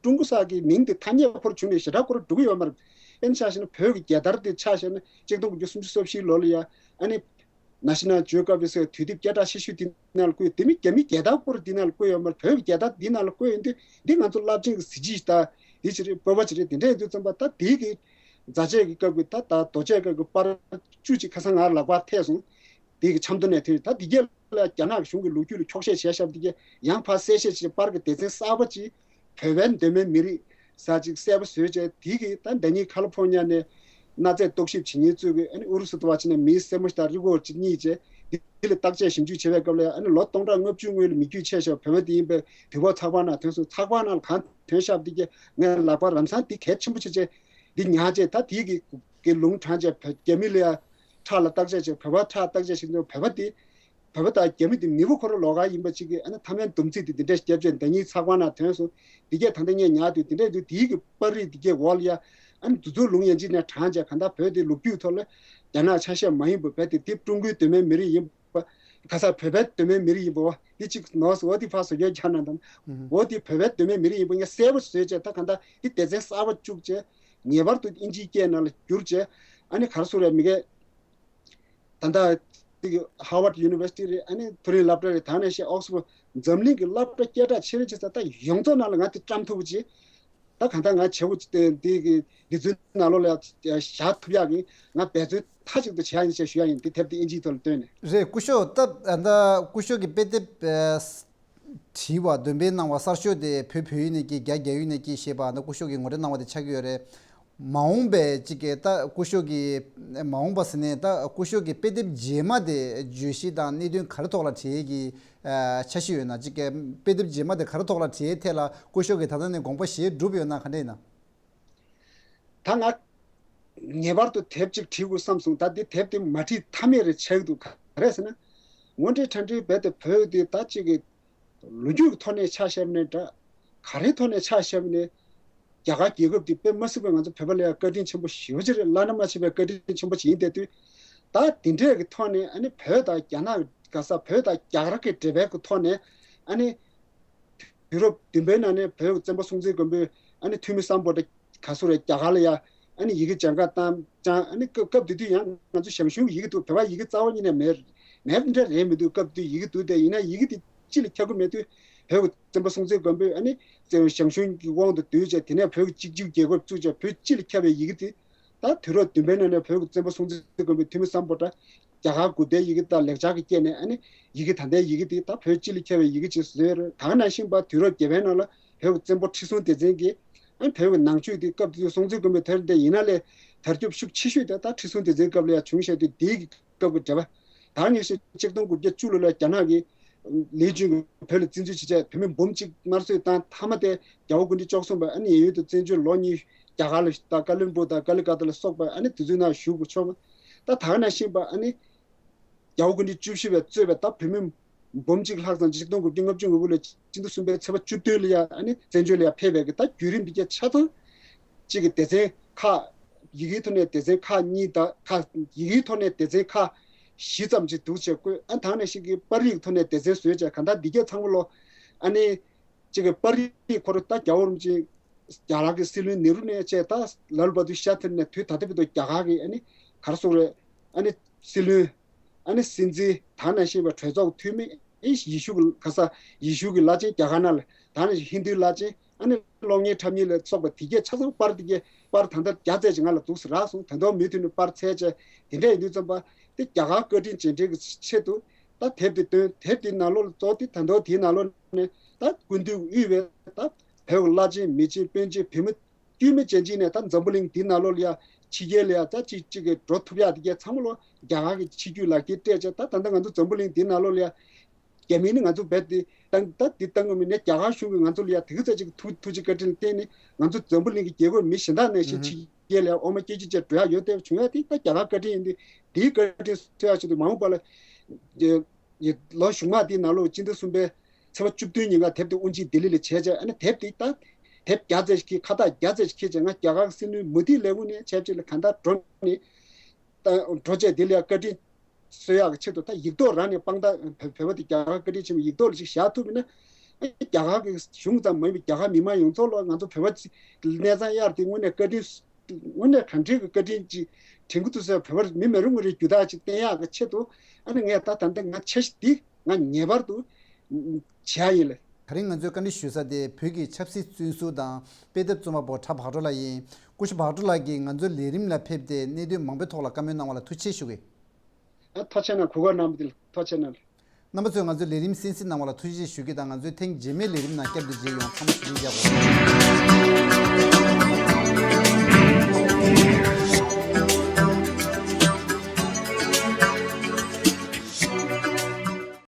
ཀྲུང་གོ་ས་གི་མིང་དེ་ཐ་སྙད་ཁོ་རང་བྱུང་ནས་ཞེ་དྲག་ཁོ་རང་འགྲོ་གི་ཡོད་མ་རེད། དཔེར་ན་ཆ་བཞག་ན་བོད་ཀྱི་རྒྱལ་དར་དེ་ཆ་བཞག་ན་གཅིག་སྟོང་དགུ་བརྒྱ་སུམ་ཅུ་སོ་བཞིའི་ལོ་ལ་ཡ་ཨ་ནི་National Geographic ཟེར་དུས་དེབ་སྐད་གྲགས་ཆེ་ཤོས་དེ་ནང་ལ་བཀོད། དེ་མིན་རྒྱ་མི་རྒྱལ་དར་ཁོ་རང་དེ་ནང་ལ་བཀོད་ཡོད་མ་རེད། བོད་ཀྱི་རྒྱལ་དར་དེ་ནང་ལ་བཀོད་ཡོད་དུས་འདི་ང་ཚོ་རླབས་ཆེན་གྱི་གཟི་བརྗིད་ཞིག་དང་དེ་ཅི་རེད་སྤོབས་པ་ཅི་རེད། དེ་འདྲ་ཡིན་དུས་ཙམ་པ་ད་དེ་གི་རྫ་ཆས་ཀྱི་སྐབས་ཀྱི་ད་ད་རྡོ་ཆས་སྐབས་ཀྱི་པར་བཅུ་ཅིག་ཁ་སང་ང་ལག་པར་ཐེབས་སོང་། དེ་གི་ཆབ་མདོ་ནས་ཐོན། ད་དེ་གས་ལ་རྒྱ་ནག་གཞུང་གི་ལོ་རྒྱུས་ལ་འཁྱོག་བཤད་བྱས་བཞག་པ་དེ་གས་ཡང་ཕར་གསལ་བཤད་བྱས། པར་གྱི་སྡེ་ཚན་གསར་པ་ཅིག་བོད་པའི་གདོད་མའི་མི་རིགས་ཟེར་ཅིག་གསལ་པོ་བཟོས་བྱས། དེ་གི་ད་ཟླ་ཉིན་ཁ་ལི་ཕོར་ཉ་ནས་གནའ་རྫས་རྟོག་ཞིབ་བྱེད་མཁན་ཚོས་གི་ཨ་ནི་ཨུ་རུ་སུ་དུ་བ་ཅི་ནས་མི་སེར་མོ་ཞིག་དང་རི་མགོ་ཅིག་རྙེད་བྱས། དེ་ལ་བརྟག་དཔྱད་ཞིབ་འཇུག་བྱེད་པའི་སྐབས་ལ་ཨ་ནི་ལོ་སྟོང་ཕྲག་ལྔ་བཅུ་སྔོན་ལ་མི་རྒྱུད་ཆད་བཞག་བོད་པ་དེ་ཡིན་པའི་དུས་བབ་ཚགས་པར་ནང་ཐོན་སོང་། ཚགས་པར་ནང་ལ་གང་ཐོན་བཞག་པ་དེ་གས་ངས་ལག་པར་ལམ་སང་དེ་གལ་ཆེན་པོ་ཆེ་བྱས་འདི་ཉར་བྱས། ད་དེ་གི་གི་ལུང་དྲངས་བྱས་བོད་རྒྱ་མི་ལ་ཡ་ཁྲག་ལ་བརྟག་དཔྱད་བྱས། བོད་པ་ཁྲག་བརྟག་དཔྱད་བྱས་ནས་བོད་པ་དེ་བོད་པ་དང་རྒྱ་མི་དེ་མི་བུ་ཁོ་རང་ལོགས་ཀ་ཡིན་པ་ཅིག་གི་ཨ་ནི་ཐ་མའི་སྡོམ་ཚིག་དེ་འདི་འདྲ་བརྒྱབ་བྱས་ཟླ་ཉིན་ཚགས་པར་ནང་ཐོན་སོང་། འདི་གས་ད་ལྟ་ངས་ཉར་དུས་དེ་འདྲ་དུས་དེའི་གི་པར་རིས་འདི་གས་འོག་ལ་ཡ་ཨ་ནི་དེ་ཚོ་ལུང་ཡང་ཅིག་ནས་དྲངས་བྱས། གང་ལྟར་བོད་དེ་ལོ་རྒྱུས་ཐོག་ལ་རྒྱ་ནག་ཆ་ཤས་མ་ཡིན་པ། བོད་དེ་དེ་ཀྲུང་གོའི་གདོད་མའི་མི་རིགས་ཡིན་པ། ག་ས་བོད་པའི་གདོད་མའི་མི་རིགས་ཡིན་པ། འོ་འདི་ཅིག་ནོར་སོང་། འོ་འདི་ཕར་བཟོ་རྒྱག་རྒྱག་ན་དང་། འོ་འདི་བོད་པའི་གདོད་མའི་མི་རིགས་ཡིན་པ་ངས་གསལ་པོ་བཟོས་བྱས། ད་གང་ལྟར་འདི་སྡེ་ཚན་གསར་པ་བཅུག་བྱས་ངེས་པར་དུ་དབྱིན་ཇིའི་སྐད་ནང་ལ་བསྒྱུར་བྱས། ཨ་ནི་ག་རེ་ཟེར་རེད། མི་གས་ད་ལྟ་འདི་གི་Harvard University རེད། ཨ་ནི་མཐོ་རིམ་སློབ་གྲྭ་རེད། ད་ནས་བཤད་Oxford འཛམ་གླིང་གི་སློབ་གྲྭ་སྐད་གྲགས་ཆེ་རིགས་ཆེ་ས་ད་ཡོངས་རྫོགས་ནང་ལ་ང་དེ་བཀྲམ་ཐུབ་པ་བྱེད། ད་གང་ལྟར་ང་བྱེད་དགོས་འདི་གི་འདི་ཚོའི་ནང་ལོགས་ལ་བཞག་ཐུབ་ཡག་གི་ང་འབད་བརྩོན་མཐའ་གཅིག་ཏུ་བྱེད་ཡ་ཡིན་ཞེས་ཞུ་ཡ་ཡིན། འདི་དེབ་འདི་དབྱིན་ཇིའི་ཐོག་ལ་བཏོན་ནས། རེད། སྐུ་ཞབས་ད་ད་སྐུ་ཞབས་ཀྱི་དཔེ་དེབ་བྲིས་པ་འདོན་སྤེལ་གནང་བ་གསར་ཤོས་དེ་བོད་བོད་ཡིག་ནས་ཀྱི་རྒྱ་རྒྱ་ཡིག་ནས་ཀྱི་ཞེས་པ་ད་སྐུ་ཞབས་ཀྱིས་ངོ་སྤྲོད་གནང་བ་དེ་ཆགས་ཀྱི་ཡོད་རེད། མ་འོངས་པའི་ཅིག་གི་ད་སྐུ་ཞབས་ཀྱི་མ་འོངས་པ་ཟེར་ནས་ད་སྐུ་ཞབས་ཀྱི་དཔེ་དེབ་རྗེས་མ་དེ་བརྗོད་གཞི་དང་གནད་དོན་ག་རེ་ཐོག་ལ་བྲིས་ཀྱི་འཆར་གཞི་ཡོད་ན། ཅིག་གི་དཔེ་དེབ་རྗེས་མ་དེ་ག་རེ་ཐོག་ལ་བྲིས་ཐད་ལ་སྐུ་ཞབས་ཀྱིས་ད་ལྟ་ནས་དགོངས་པ་བཞེས་གྲུབ་ཡོད་ན་ག་འདྲ་ཡིན་ན། ད་ང་ངེས་པར་དུ་དེབ་ཅིག་བྲིས་དགོས་བསམ་སོང་། ད་འདི་དེབ་དེ་མ་བྲིས་ཐབས་མེད་རེད་ཆགས་འདུག་ག་རེ་ཟེར་ན། དངོས་འབྲེལ་ཁྲ་འབྲེལ་རྦད་དེ་བོད་དེ་ད་ཅིག་གི་ལོ་རྒྱུས་ཀྱི་ཐོག་ནས་ཆ་བཞག་ནས་འདྲ། ག་རེའི་ཐོག་ནས་ཆ་བཞག་ནས་རྒྱ་གར་རྒྱལ་ཁབ་དེ་དཔེ་མ་སྲིད་པ་ང་ཚོ་བོད་པ་ལ་ཡང་བཀའ་དྲིན་ཆེན་པོ་ཞེ་པོ་ཅིག་རེད། བླ་ན་མ་མཆིས་པའི་བཀའ་དྲིན་ཆེན་པོ་ཅིག་ཡིན་བསྡད་དུས། ད་དེ་འདྲས་ཀྱི་ཐོག་ནས་ཨ་ནི་བོད་དང་རྒྱ་ནག་ག་ས་བོད་དང་རྒྱ་གར་གྱི་འབྲེལ་བའི་གི་ཐོག་ནས་ཨ་ནི་དུས་རབས་བདུན་པའི་ནང་ནས་བོད་ཀྱི་བཙན་པོ་སྲོང་བཙན་སྒམ་པོས་ཨ་ནི་ཐོན་མི་སམ་བྷོ་ཊ་ག་ཚོད་རེད་རྒྱ་གར་ལ་ཡ་ཨ་ནི་ཡི་གེ་སྦྱང་ག་བཏང་ཀྱང་། ཨ་ནི་སྐབས་སྐབས་དེ་དུས་ཡང་ང་ཚོ་ཞང་ཞུང་གི་ཡི་གེ་འདུག་བོད་པ་ཡི་གེ་རྩ་བ་ཉིད་ནས་མེད། མེད་འདྲ་རེད་མི་འདུག་སྐབས་དེ་དུས་ཡི་གེ་འདུག་སྟེ་ཡིན་ན་ཡི་གེ་དེ་སྤྱི་ལ་ཁྱབ་ཀྱི་མེད་དུས། བོད་ཀྱི་བཙན་པོ་སྲོང་བཙན་སྒམ་པོས་ཨ་ནི་ཞང་ཞུང་གི་དབང་དུ་བསྡུས་བྱས་དེ་ནས་བོད་ཀྱི་གཅིག་གྱུར་རྒྱལ་ཁབ་བཙུགས་བྱས་བོད་སྤྱི་ལ་ཁྱབ་པའི་ཡི་གེ་དེ། ད་དུས་རབས་བདུན་པའི་ནང་ནས་བོད་ཀྱི་བཙན་པོ་སྲོང་བཙན་སྒམ་པོས་ཐོན་མི་སམ་བྷོ་ཊ་རྒྱ་གར་དགུ་ཟླའི་ཡི་གེ་དང་ལེགས་སྦྱར་གྱི་སྐད་ནས་ཨ་ནི་ཡི་གེ་ད་ལྟའི་ཡི་གེ་དེ་ད་བོད་སྤྱི་ལ་ཁྱབ་པའི་ཡི་གེ་ཅིག་བཟོས་ཡོད་རེད། ད་ག་ནང་བཞིན་པ་དུས་རབས་བརྒྱད་པའི་ནང་ལ་བོད་ཀྱི་བཙན་པོ་ཁྲི་སྲོང་ལྡེ་བཙན་གྱིས་ཨ་ནི་བོད་ཀྱི་ནང་ཆོས་དེ་སྐབས་དེ་དུས་སྲོང་བཙན་སྒམ་པོའི་དེར་བལྟས་ཡིན་ན་ལས་དར་ཁྱབ་ཤུགས་ཆེ་ཤོས་དེ་ད་ཁྲི་སྲོང་ལྡེ་བཙན་སྐབས་ལ་ཡང་བྱུང་བཞག་དུས་དེའི་གི་སྐབས་ཀྱི་འགྲེལ་པ། ད་ནི་ཆིག་སྟོང་དགུ་བརྒྱ་བཅུ་ལོ་ལ་རྒྱ་ནག་གིས་ལི་ཅུན་གྱིས་བོད་ལ་བཙན་འཛུལ་བྱས་བྱས་བོད་མི་འབུམ་གཅིག་དམར་གསོད་བཏང་། མཐའ་མ་དེ་རྒྱལ་པོ་སྐུ་ཕྲེང་བཅུ་གསུམ་པ་ཨ་ནི་ཡེ་ཡུལ་དུ་བཙན་བྱོལ་ལོག་མཁན། རྒྱ་གར་ལ་ད་ཀ་ལོན་སྦུག་དང་ཀ་ལི་ཀ་ཏ་ལ་སོགས་པ་ཨ་ནི་དེ་ཚོའི་ནང་བཞུགས་དགོས་ཆོག་མ། ད་ད་ག་ནང་བཞིན་པ་ཨ་ནི་རྒྱལ་པོ་སྐུ་ཕྲེང་བཅུ་བཞི་པས་གཙོས་པའི་ད་བོད་མི་འབུམ་གཅིག་ལྷག་ཙམ་ཆིག་སྟོང་དགུ་བརྒྱ་ལྔ་བཅུ་ང་དགུ་ལོའི་སྤྱི་ཟླ་གསུམ་པའི་ཚེས་པ་བཅུ་བདུན་ལ་ཡ་ཨ་ནི་བཙན་བྱོལ་ལ་ཡ་ཕེབས་པའི་གི་ད་བརྒྱུད་རིམ་འདི་ག་ཆ་ཚང་གཅིག་གི་སྡེ་ཚན་ཁག་ཡི་གེའི་ཐོག་ནས་སྡེ་ཚན་ཁག་གཉིས་དང་ཁག་ཡི་གེའི་ཐོག་ནས་སྡེ་ཚན་ཁག་བཞི་ཙམ་ཅིག་འདུག་ཅེས་བཀོད། ཨ་ད་ག་ནང་བཞིན་གྱི་པར་རིས་ཀྱི་ཐོག་ནས་སྡེ་ཚན་བཟོས་བྱས་གང་ལྟར་འདི་ག་ཚང་མ་ལོ་ཨ་ནི་གཅིག་གི་པར་རིས་ཁོ་རང་ད་རྒྱལ་བ་རིན་པོ་ཆེ་རྒྱ་གར་གྱི་སྲིད་བློན་ནེ་རུ་ནས་བྱས་ད་ལ་ལུ་བ་དུ་ཤ་ཐེར་ནས་དུས་ད་ལྟ་བར་དུ་རྒྱ་གར་གྱི་ཨ་ནི་ག་རེ་ཟེར་དགོས་རེད། ཨ་ནི་སྲིད་བློན། ཨ་ནི་སྲིད་འཛིན། ད་ག་ནང་བཞིན་པ་གྲོས་ཚོགས་འཐུས་མི། ཨེ་ཡེ་ཤུ་གི་ག་ས་ཡེ་ཤུ་གི་བླ་ཆེན་རྒྱ་གར་ནང་ལ། ད་ག་ནང་བཞིན་ཧིན་རྡུའི་བླ་ཆེན། ཨ་ནི་གློག་བརྙན་འཁྲབ་མཁན་ལ་སོགས་པ་དེ་གས་ཆ་ཚང་པར་དེ་གས་པར་ད་ལྟ་བརྒྱ་ཙམ་ཅིག་ང་ལ་འདུག་སེ་རག་སོང་། ད་དུང་མུ་མཐུད་ནས་པར་འཚོལ་བྱས་དེ་འདྲ་ཡིན་དུས་ཙམ་པ་དེ་རྒྱ་གར་བཀའ་དྲིན་རྗེས་དྲན་གྱི་ཆེད་དུ་ད་དེབ་དེ་བཏོན། དེབ་དེའི་ནང་ལོགས་ལ་གཙོ་བོ་དེ་ད་དུང་དེའི་ནང་ལོགས་ནས་ད་སྐུ་མདུན་དབུས་པའི་ད་བོད་ཀྱི་བླ་ཆེན་མི་ཆེན་དཔོན་ཆེན་བོད་མི་དཀྱུས་མ་ཅན་ཅིག་ནས་ད་འཛམ་བུ་གླིང་འདིའི་ནང་ལོགས་ལ་ཡ་ ཕྱི་རྒྱལ་ལ་ཡ་ད་ཅིག་ཅིག་གི་འགྲོ་ཐུབ་ཡག་དེ་གས་ཚང་མ་ལོ་རྒྱ་གར་གྱི་ཕྱི་རྒྱུད་ལག་འཁྱེར་སྤྲད་བྱས། ད་ད་ལྟ་ང་ཚོ་འཛམ་བུ་གླིང་འདི་ནང་ལོགས་ལ་ཡ་རྒྱ་མི་ནི་ང་ཚོ་རྦད་དེ་བཏང་ད་འདི་བཏང་གི་མིན་ནས། རྒྱ་གར་གཞུང་གིས་ང་ཚོ་ལ་ཡ་དེ་ག་ཚད་ཅིག་ཐུགས་ཐུགས་རྗེ་བཀའ་དྲིན་ལ་བརྟེན་ནས་ང་ཚོ་འཛམ་བུ་གླིང་གི་རྒྱལ་ཁབ་མི་གཞན་དག་ནང་བཞིན་ཕྱི་རྒྱལ་ལ་ཡ་འོ་མ་སྐྱེལ་རྒྱུ་བཅས་འགྲོ་ཡག་ཡོད་བསྡད་པ་བྱུང་ཡ་དེ་ད་རྒྱ་གར་བཀའ་དྲིན་ཡིན་དུས། དེའི་བཀའ་དྲིན་གསོ་ཡག་ཆེད་དུ་མ་འོངས་པ་ལ་ཡ་ཡི་ལོ་གཞུག་མ་དེའི་ནང་ལོགས་སྤྱི་ཟླ་གསུམ་པའི་ཚེས་པ་བཅུ་བདུན་ཉིན་ཀ་དེབ་དེ་དབུ་འབྱེད་ལྡི་ལི་ལ་བྱས་བྱས། ཨ་ནི་དེབ་དེ་ད་དེབ་བརྒྱ་ཙམ་ཞིག་གིས་ཁ་བཏགས་བརྒྱ་ཙམ་ཞིག་ཁྱེར་བྱས། ང་རྒྱ་གར་སྲིད་བློན་མོ་དྷི་ལས་ཁུངས་ནས་བྱས་བྱས་ལ་གང་ལྟར་འགྲོ་ནས་ད་འགྲོ་བྱས་དེ་ལ་ཡ་བཀའ་དྲིན་གསོ་ཡག་གི་ཆེད་དུ་ད་ཡིག་ཐོག་རང་ནས་དཔང་རྟགས་བོད་བོད་པ་དེ་རྒྱ་གར་བཀའ་དྲིན་ཆེན་པོའི་ཡིག་ཐོག་ལ་ཅིག་བཞག་ཐུབ་པ་ཡིན་ན། རྒྱ་གར་གྱི་གཞུང་ཙམ་མ་ཡིན་པའི་རྒྱ་གར་མི་མང་ཡོངས་རྫོགས་ལ་ང་ཚོ་བོད་པ་གནས་ཚང་གཡར་དེ་དངོས་གནས་བཀའ་དྲིན། དངོས་གནས་གང་འདྲའི་གི་བཀའ་དྲིན་ཅིག་དྲན་གྱི་འདུག་ཟེར། བོད་པར་མི་མེད་རུང་ངུ་རེ་རྒྱུ་དག་ཅིག་བསྟན་ཡག་གི་ཆེད་དུ། ཨ་ནི་ངས་ད་ད་ལྟ་ང་འཆར་གཞི་འདི་ང་ངེས་པར་དུ་བྱ་ཡིན་ལ། ད་རིང་ང་ཚོའི་བཀའ་འདྲི་ཞུ་ས་དེ་བོད་ཀྱི་ཆབ་སྲིད་བཙོན་ཟུར་དང་དཔེ་དེབ་རྩོམ་པ་པོ་གྲྭ་བག་གྲོ་ལགས་ཡིན། སྐུ་ཞབས་བག་གྲོ་ལགས་ཀྱིས་ང་ཚོའི་ལས་རིམ་ལ་ཕེབས་ཏེ་གནད་དོན་མང་པོའི་ཐོག་ལ་བཀའ་མོལ་གནང་བ་ལ་ཐུགས་རྗེ་ཆེ་ཞུ་གི། ཨ་ཐུགས་རྗེ་གནང་། གོ་སྐབས་གནང་བ་དེ་ལ་ཐུགས་རྗེ་གནང་། རྣམ་པ་ཚོས་ང་ཚོའི་ལས་རིམ་གསན་གཟིགས་གནང་བ་ལ་ཐུགས་རྗེ་ཆེ་ཞུ་གི་དང་། ང་ཚོའི་ཐེངས་རྗེས་མའི་ལས་རིམ་ནང་བསྐྱར་དུ་མཇལ་ཡོང་། ཚང་མ་བརྩེ་ལེ་རྒྱག་དགོས།